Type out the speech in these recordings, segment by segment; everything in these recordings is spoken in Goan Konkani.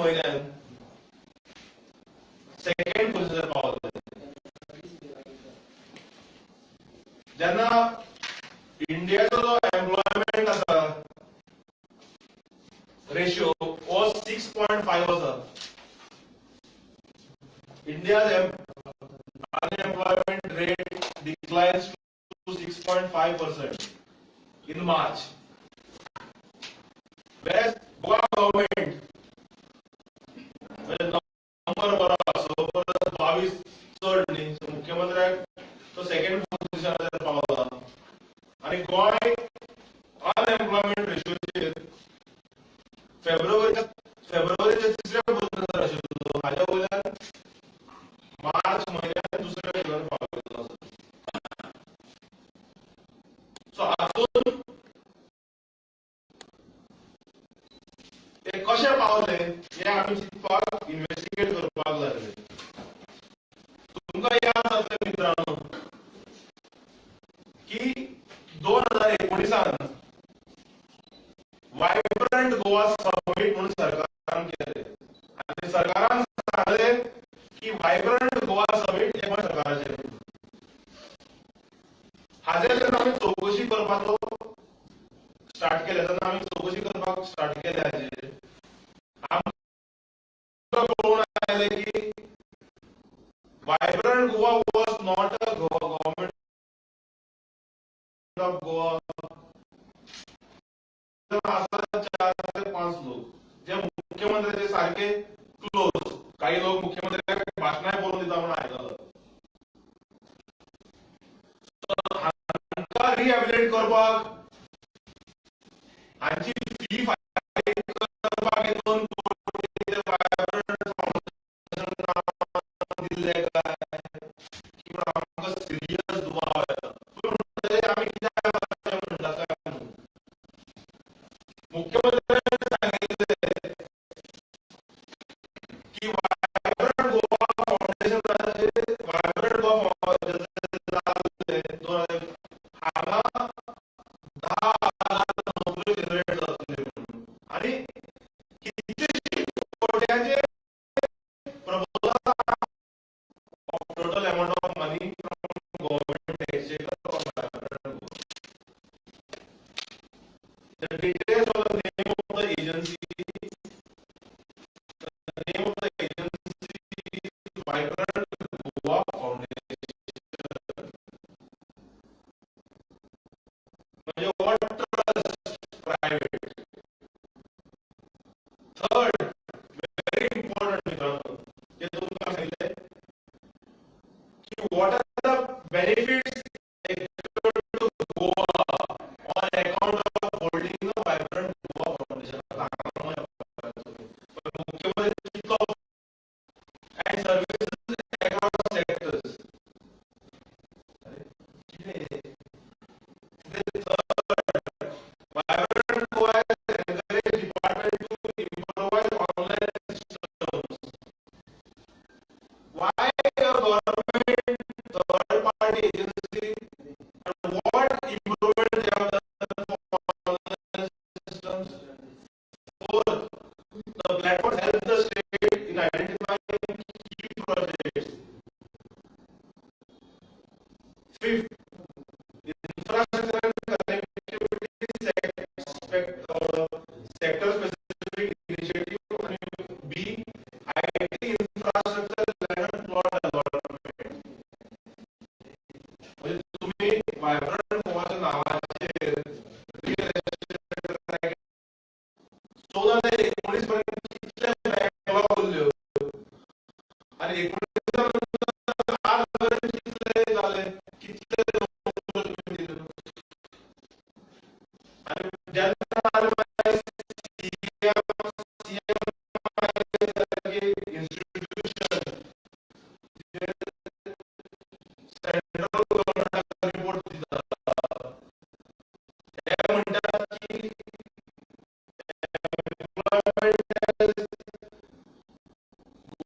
म्हयन्यान सेकंड पोझिशनार पावले. जेन्ना इंडियाचो जो एम्प्लॉयमेंट आसा रेशियो हो 6.5 आसा. India's unemployment rate declines to 6.5% in March. Whereas Goa government, म्हणजे नंबर बरो आसा, परत 22 चड न्ही, सो मुख्यमंत्र्याक तो सेकंड पोझिशनाचेर पावला आनी गोंय अनएम्प्लॉयमेंट रेशियोचेर फेब्रुवारीच्या तिसऱ्या पोझिशनार आशिल्लो. हाज्या वयल्यान मार्च म्हयन्यात दुसऱ्या पोझिशनार पाविल्लो आसा. सो हातून ते कशे पावले हे आमी चिंतपाक, इन्व्हेस्टिगेट करपाक लागले. तुमकां याद जातलें मित्रांनो की 2019 वायब्रंट गोवा समीट म्हणून सरकारान केलें आनी सरकारान सांगलें की वायब्रंट गोवा समीट हें गोंय सरकाराचें. हाजेर जेन्ना आमी चवकशी करपाचो स्टार्ट केलें, तेन्ना आमी चवकशी करपाक स्टार्ट केलें, हाजेर आमकां कळून आयलें की Vibrant Goa was not a government of Goa. आसा 4 ते 5 लोक जे मुख्यमंत्र्याचे सारखे क्लोज, काही लोक मुख्यमंत्र्याक भाशणाय बरोवन दिता म्हणून आयकलां. हांकां रिहॅबिलिटेट करपाक, हांची फी फारीक करपाक हे 2 कोटी वायब्रंट फाउंडेशनान दिल्ले काय की म्हणून आमकां सिरियस दुबाव येता. तुमी म्हणटले आमी कित्याक अशें म्हणटा काय म्हणून. मुख्यमंत्र्यांनी सांगिल्लें की वायब्रंट गोवा फाउंडेशनाचे, वायब्रंट गोवा फाउंडेशन 2000 हांगा 10,000 नोकऱ्यो जनरेट जातल्यो म्हणून आनी कितलेशे कोट्यांचे proposal of total amount of money from government exchequer for Vibrant Goa. The details of the name of the agency, the name of the agency is Vibrant Goa Foundation. म्हणजे what trust private. Third, very important मित्रांनो, जे तुमकां सांगितलें की what are the benefits accrued to Goa on account of holding the Vibrant Goa Foundation. आता हांगा पण मुख्यमंत्री कितलो and services across sectors. कितें? The third, Vibrant Goa has encouraged department to improvise online systems. Why a government third party agency and what improvement they have done for online systems? Fourth, the platform helps the state in identifying key projects. Fifth, infrastructure and connectivity sector specific initiative and B, IT infrastructure land and plot allotment. म्हणजे तुम्ही वायब्रंट गोवाच्या नावाचेर रिअल एस्टेट 14 ते 19 पर्यंत कितले बॅकलॉग उरल्यो आणि 19 नंतर आज पर्यंत कितले जाले, कितले नोकऱ्यो तुम्ही दिल्यो आणि जेन्ना सीएम सीएम सारखे इन्स्टिट्यूशन सेंट्रल गव्हर्नमेंटाक रिपोर्ट दिता, ते म्हणटात की employment has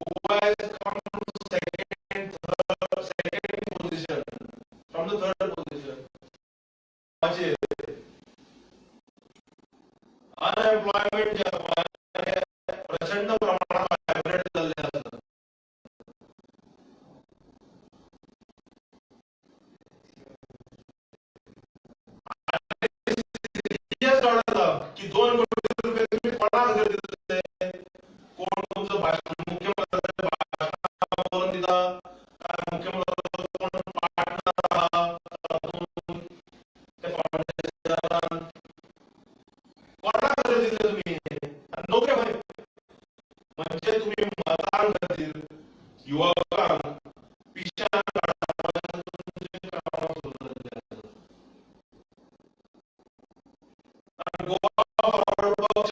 Goa has come to second, third, second position from the third position. Unemployment जे आसा प्रचंड प्रमाणात. कोणा खातीर दितले? कोण तुमचो भाशण मुख्यमंत्र्याचें भाशण बरोवन दिता काय मुख्यमंत्र्याचो कोण पार्टनर आहा तातूंत त्या फावंडेशनान कोणा खातीर दितले तुमी? नोकऱ्यो खंय? म्हणजे तुमी मतां खातीर युवकांक पिशान काडपाचें तुमचें काम सुरू जाल्लें आसा. आनी गोवा फॉरवर्ड पक्ष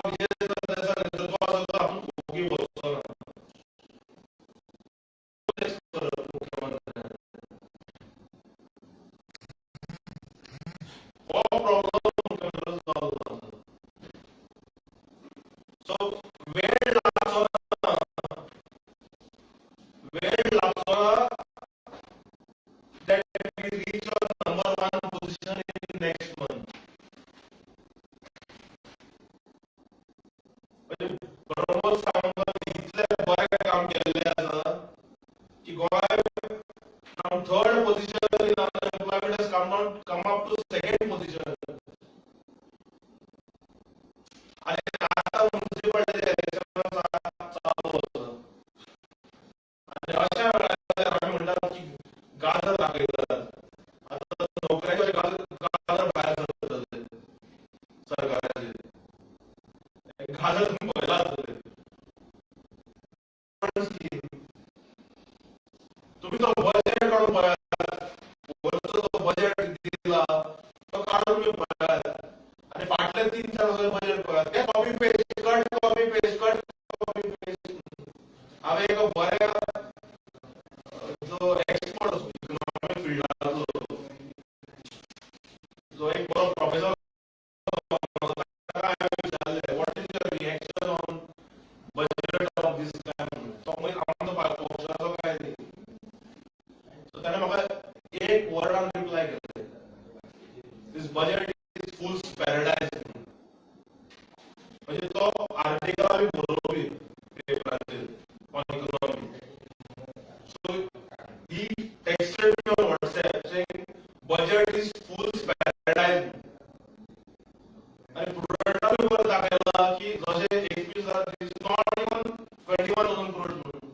विजय सरदेसाय नेतृत्व आसा तो हातूंत ओगी बसचो ना. मुख्यमंत्र्यान हो प्रॉब्लम मुख्यमंत्र्याचो जाल्लो आसा. सो वेळ लागचो ना, वेळ लागचो ना that we reach our number one position in next month. म्हणजे प्रमोद सावंतान इतलें बरें काम केल्लें आसा की Goa from third position in unemployment has come up to second position. आणि आता मुन्सिपालिटी इलेक्शन चालू आसा आनी अशा वेळार आमी म्हणटात की गाजर दाखयतात. आतां नोकऱ्यांचे गाजर भायर सरतले सरकाराचे. गाजर तुमी पळयलां आसतलें. तुमी तो बजेट काडून पळयात, वरचो जो बजेट दिला तो काडून तुमी पळयात आनी फाटले 3-4 वर्सांचे बजेट पळयात. ते copy paste, cut copy paste, cut copy paste. हांवें एका बऱ्या जो एक्सपर्ट इकॉनॉमिक फिल्डाचो जो एक बरो प्रोफेसर ताका हांवें विचारलें, what is your reaction on budget of this time? तो मागीर आमचो पक्षाचो काय न्ही. सो ताणें म्हाका एक वर्डान रिप्लाय केलें, this budget is fool's paradise. म्हणजे तो आर्टिकल बी बरोवपी पेपराचेर on economy. So he texted me on WhatsApp saying budget is fool's paradise. आनी प्रुडंटानूय बरें दाखयलां की जशें 21,000 is not even 21,000 crore म्हणून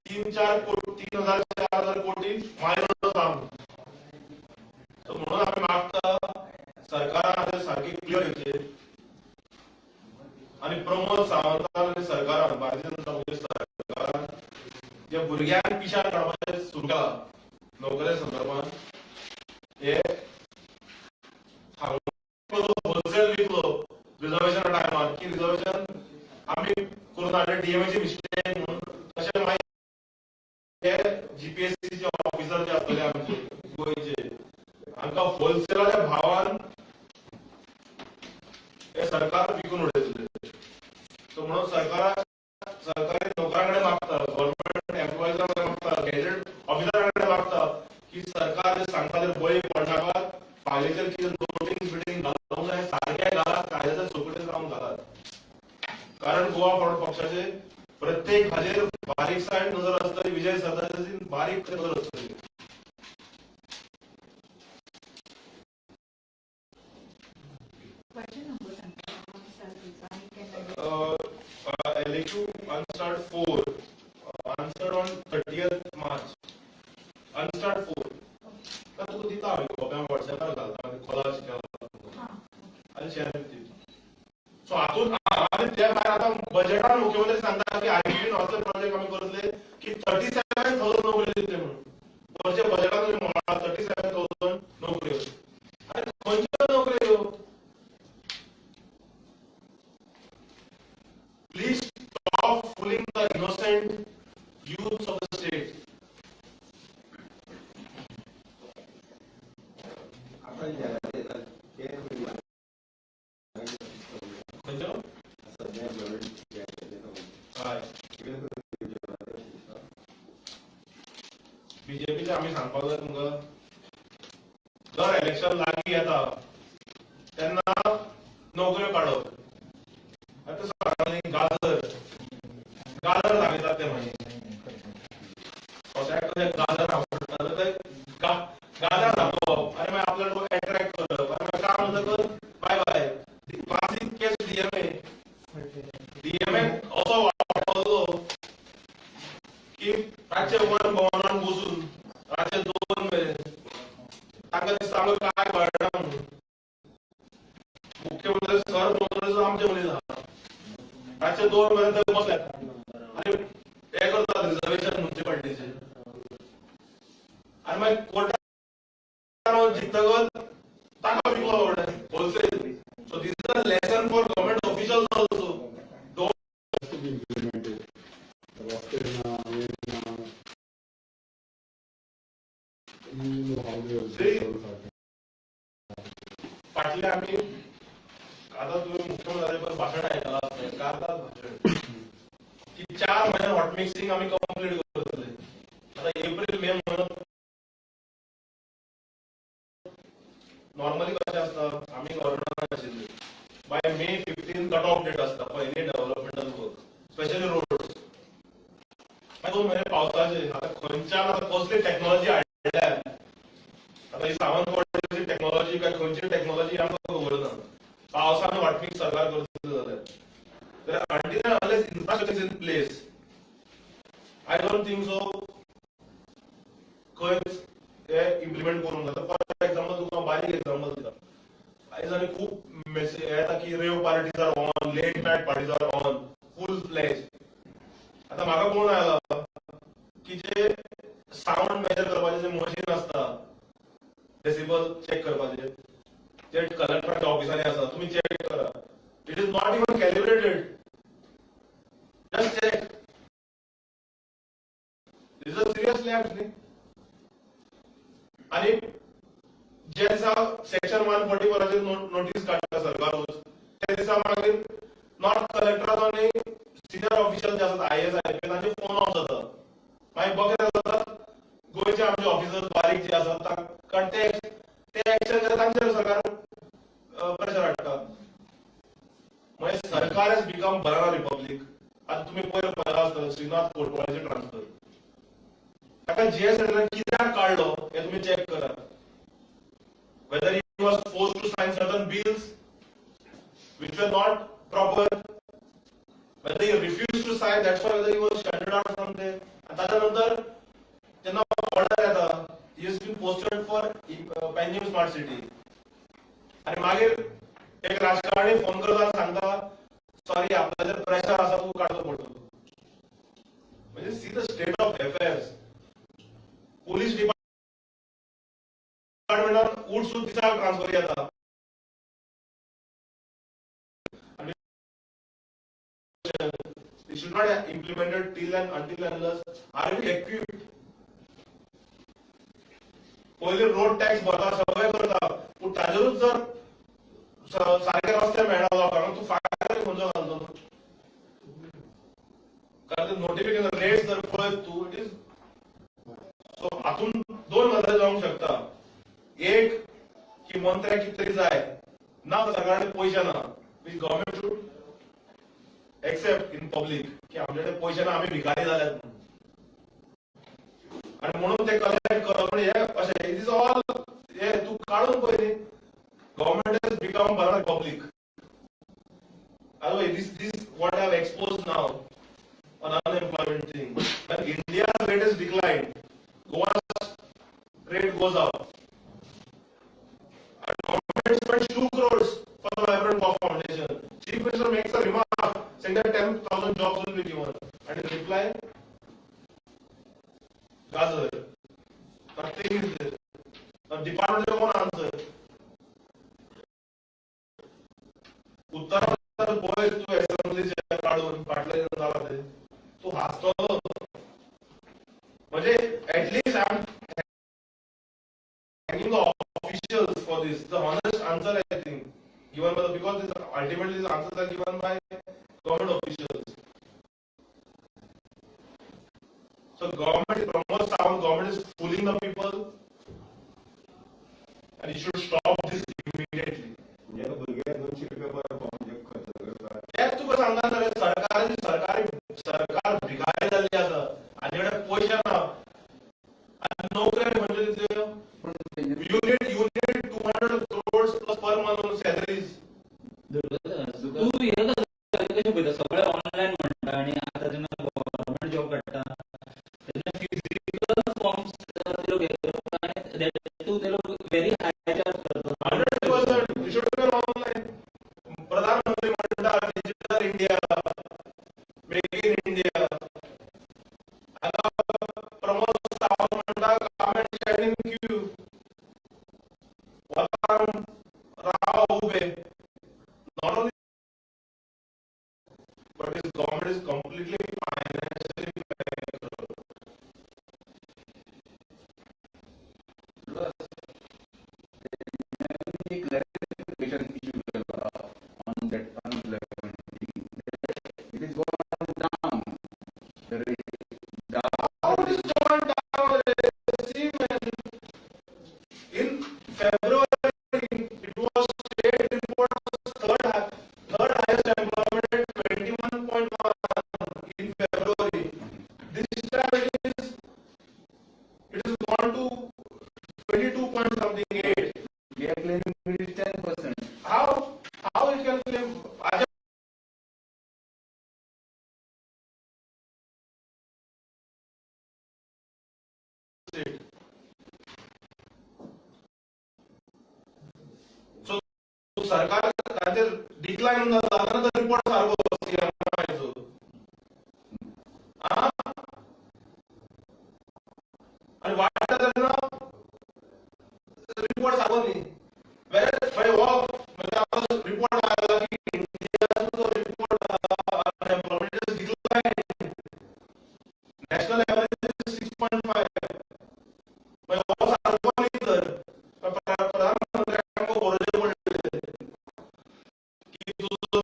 3-4 कोटी, 3,000 4,000 कोटी मायनस आहा. सो म्हणून आमी मागता सरकारान आतां सारकी क्लियर येवचें आनी प्रमोद सावंतान आनी सरकारान, भारतीय जनता पक्ष सरकारान जे भुरग्यांक पिशान काडपाचें सुरू केलां नोकरे संदर्भात, हे होलसेल विकलो रिजर्वेशना टायमार की रिजर्वेशन आमी करून हाडलें डीएमएची मिस्टेक म्हणून. तशें मागीर हे जीपीएससीचे ऑफिसर जे आसतले आमचे गोंयचे, हांकां होलसेलाच्या भावान हे सरकार विकून उडयतले. सो म्हणून सरकारी नोकरां कडेन मागता, गव्हर्मेंट एम्प्लॉइजां कडेन मागता, गॅजेट ऑफिसरां कडेन मागता की सरकार जे सांगता ते बळी पडनाकात, फायलीचेर कितें नोटीस बिटींग घालूंक जाय सारकें घालात, कायद्याच्या चौकटीत रावन घालात. कारण गोवा फॉरवर्ड पक्षाचे प्रत्येक हाजेर बारीकसाण नजर आसतली, विजय सरदेसायाची बारीक नजर आसतली. LAQ unstarred 4, answered on 30th March. Unstarred 4. का तुका दिता हांव कॉपी, हांव व्हॉट्सएपार घालता कोलाज केला आनी शेअर विथ you. सो हातूंत आनी त्या भायर आतां बजेटान मुख्यमंत्री सांगता की आयबीबीन असले प्रोजेक्ट आमी करतले की 37,000 नोकऱ्यो दितले म्हणून. वरच्या बजेटान तुमी म्हणलां 37,000 नोकऱ्यो. आनी खंयच्यो नोकऱ्यो? Please stop fooling the innocent youths of the state. खंयच्यो? हय, बीजेपीचे आमी सांगपाक जाय तुमकां, दर इलेक्शन लागीं येता तेन्ना नोकऱ्यो काडप. आतां सांगलें गाजर, गाजर दाखयतात ते मागीर सोंश्याक कशें गाजर आवडटा ते गाजर दाखोवप आनी मागीर आपल्याक एट्रॅक्ट करप आनी मागीर काम जातकच bye bye. Classic case DMA. मुख्यमंत्री सर मंत्री आमचे मनीस आहा. रातचे 2 मेरेन थंय बसल्यात आनी हे करतात रिजर्वेशन म्युन्सिपालिटीचे. आनी मागीर कोर्टान जिखतकच ताका विकलो बाबडे wholesale. So this is a lesson for government officials also. To be implemented. रस्ते ना, हे ना. You know how they See? Are. फाटले आमी आता तुम्ही मुख्यमंत्र्याचे भाशण आयकलां आसतलें, कारतात भाशण की 4 म्हयन्यान हॉट मिक्सिंग आमी कंप्लीट करतले. आता एप्रील मे म्हयनो नॉर्मली कशें आसता, आमी गव्हर्नमेंटान आशिल्ले by May 15 cut off date आसता for any developmental work, specially roads. मागीर 2 म्हयने पावसाचे. आतां खंयच्यान आतां कसली टॅक्नॉलॉजी हाडल्या, आतां ही सावंतवाडीची टॅक्नॉलॉजी काय खंयची टॅक्नॉलॉजी आमकां खबर ना. पावसान हॉटमिक्स सरकार करतले जाल्यार until and unless infrastructure is in place, I don't think so खंयच ते इम्प्लिमेंट करूंक जाता. फॉर एक्झाम्पल तुका हांव बारीक एक्झाम्पल दिता. आयज आनी खूब मेसेज येता की rave parties are on, late night parties are on full fledge. आतां म्हाका कोण आयला की जे सावंड मेजर करपाचें जे मशीन आसता, डेसिबल चेक करपाचे, जे कलेक्टराच्या ऑफिसांनी आसा, तुमी चेक करा, it is not even calibrated. Just check. Is a serious lapse न्ही. आनी जे दिसा सेक्शन 144चेर नोटीस काडटा सरकारूच, त्या दिसा मागीर नॉर्थ कलेक्टराचो आनी सिनियर ऑफिशियल जे आसात, आयएएस, आयपीएस, तांचे फोन ऑफ जाता. मागीर बकरे जातात गोंयचे आमचे ऑफिसर्स बारीक जे आसात, कारण ते ते एक्शन घेता, तांचेर सरकार प्रेशर हाडटा. मागीर सरकार has become banana republic. आतां तुमी पयर पळयलां आसतलें श्रीनाथ कोटवाळाचे ट्रान्सफर. ताका जीएस कित्याक काडलो हें तुमी चॅक करात, whether he was forced to sign certain bills which were not proper, whether he refused to sign, that's why whether he was shunted out from there. आणि ताच्या नंतर जेन्ना ऑर्डर येता, he has been posted for Panjim Smart City. आणि मागीर एक राजकारणी फोन करता आनी सांगता, सॉरी, आपल्याचेर प्रेशर आसा, तुका काडचो पडटलो. म्हणजे see the state of affairs. Police डिपार्टमेंटान उठसूट दिसाक ट्रान्सफर येता. आणि it should not have implemented till and until and unless are we equipped. पयलीं रोड टॅक्स भरता, सगळें करता, पूण ताजेरूच जर सारके रस्ते मेळना लोकांक, तूं फायर खंयचो घालतलो? कारण ते नोटिफिकेशन रेट्स जर पळयत तूं, it is so. हातून दोन गजाली जावंक शकता. एक की मंत्र्याक कितें तरी जाय ना, सरकाराकडे पयशे ना, which government should accept in public की आमच्याकडे पयशे ना, आमी भिकारी जाल्यात म्हणून, आणि म्हणून ते कलेक्ट करप. पण हे अशें it is all हे तूं काडून पळय न्ही, government has become banana republic. This what I have exposed now on unemployment thing. When India's rate is declined, Goa's rate goes up. And government spends 2 crores for the Vibrant Goa Foundation. Chief Minister makes a remark saying that 10,000 jobs will be given. And in reply, गाजर. Nothing is there. The department won't answer. उत्तरात पळय तूं असेंब्लीचे काडून फाटले जाला ते, तूं हांसतलो. म्हणजे at least I am thanking the officials for this. The honest answer, I think, given by the, because this, ultimately these answers are given by government officials. So government promotes sound, government is fooling the people, and you should stop this immediately. म्हणजे भुरगे 200 रुपया बरें म्हणजे खर्च करता. तेच तुका सांगता रे, सरकाराची सरकारी सरकार भिकारी जाल्ली आसा, हाजे कडेन पयशे ना आनी नोकऱ्यो म्हणजे कितें? You need 200 crores plus per month on salaries. तू हे गजाली कशें पळयता? सगळे ऑनलायन म्हणटा आनी आतां जेन्ना गव्हर्मेंट जॉब काडटा तेन्ना फिजिकल फॉर्म्स ते लोक हे करता आनी that to ते लोक व्हेरी हाय चार्ज करता. 100%. You should be online. Not only, but this government is completely financially bankrupt. Clarification issue on that unemployment thing. It is gone down. The rate. How it is gone down? See, man, in February it was state reports third highest employment at 21.1 in February. This time it is gone to 22 point something 8. They are claiming it is 10%. How it can claim? So सरकार तांचेर डिक्लायन जाता ना, तो रिपोर्ट सारको सीएमआयचो. आनी वाडटा तेन्ना रिपोर्ट सारको न्ही. वेर हो म्हणजे आतां रिपोर्ट आयला की इंडियाचो जो report unemployment is decline, national average is 6.5. मागीर हो सारको न्ही तर प्रधानमंत्र्यांक बरोवचें पडलें की तुजो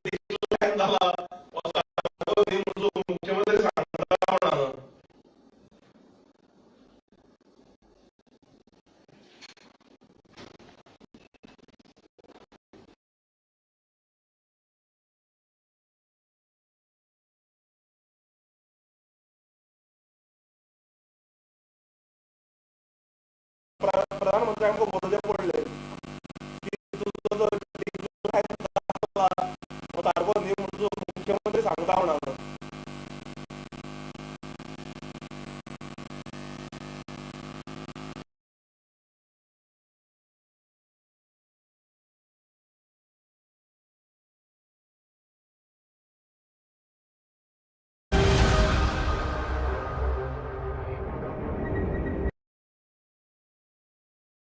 डिक्लायन जाला हो सारको न्ही म्हणून मुख्यमंत्री सांगता म्हणून.